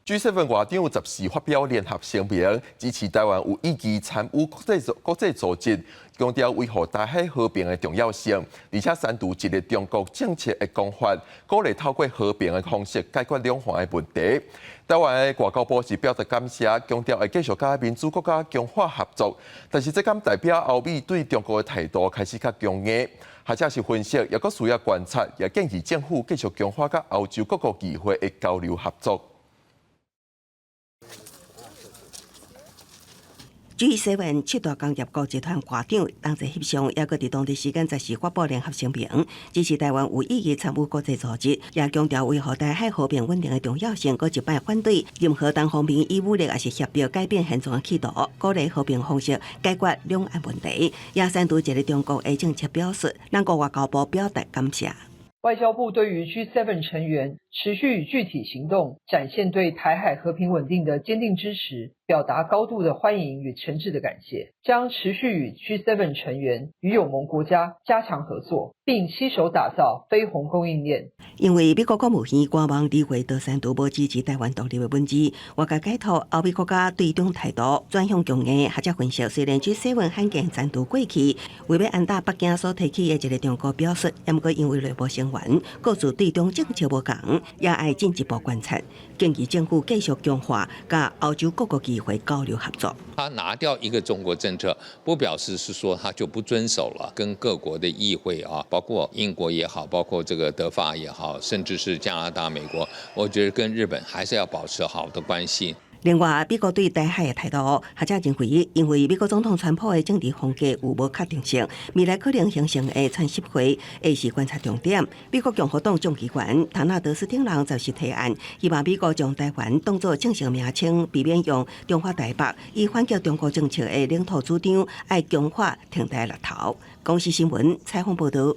G7 外長十四發表聯合聲明，支持台灣有意義參與國際組織，強調維護台海和平的重要性，而且刪除一個中國政策的講法，鼓勵透過和平的方式解決兩岸的問題。台灣的外交部是表達感謝，強調會繼續佮民主國家強化合作。但是這敢代表歐美對中國的態度開始較強硬？學者是分析，猶閣需要觀察，也建議政府繼續強化佮歐洲各國議會的交流合作。 G7 七大工業國集團外長同齊翕相，猶閣佇當地時間十四發布聯合聲明，支持台灣有意義參與國際組織，也強調維護台海和平穩定的重要性，閣一擺反對任何單方面以武力抑是脅迫改變現狀的企圖，鼓勵和平方式解決兩岸問題。也刪除一個中國的政策表述，咱國外交部表達感謝。外交部對於 G7 成員持續以具體行動展現對台海和平穩定的堅定支持，表達高度的歡迎與誠摯的感謝，將持續與 G7 成員與友盟國家加強合作，並攜手打造飛鴻供應鏈。因為美國國務院官網二月就刪除無支持台灣獨立的文字，外界解讀歐美國家對中態度轉向強硬。學者分析，雖然 G7 罕見刪除過去為欲按捺北京所提起的一個中國表述，毋過因為內部成員各自對中政策無仝，也愛進一步觀察，建議政府繼續強化佮歐洲各國議會交流合作。他拿掉一個中國政策，不表示是說他就不遵守了。跟各國的議會啊，包括英國也好，包括這個德法也好，甚至是加拿大、美國，我覺得跟日本還是要保持好的關係。另外，美國對台海的態度，學者認為，因為美國總統川普的政治風格有無確定性，未來可能形成的川習會會是觀察重點。美國共和黨眾議員唐納德斯汀人就是提案，希望美國將台灣當作正式名稱，避免用中華台北，以反擊中國政策的領土主張，愛強化挺台力頭。公視新聞採訪報導。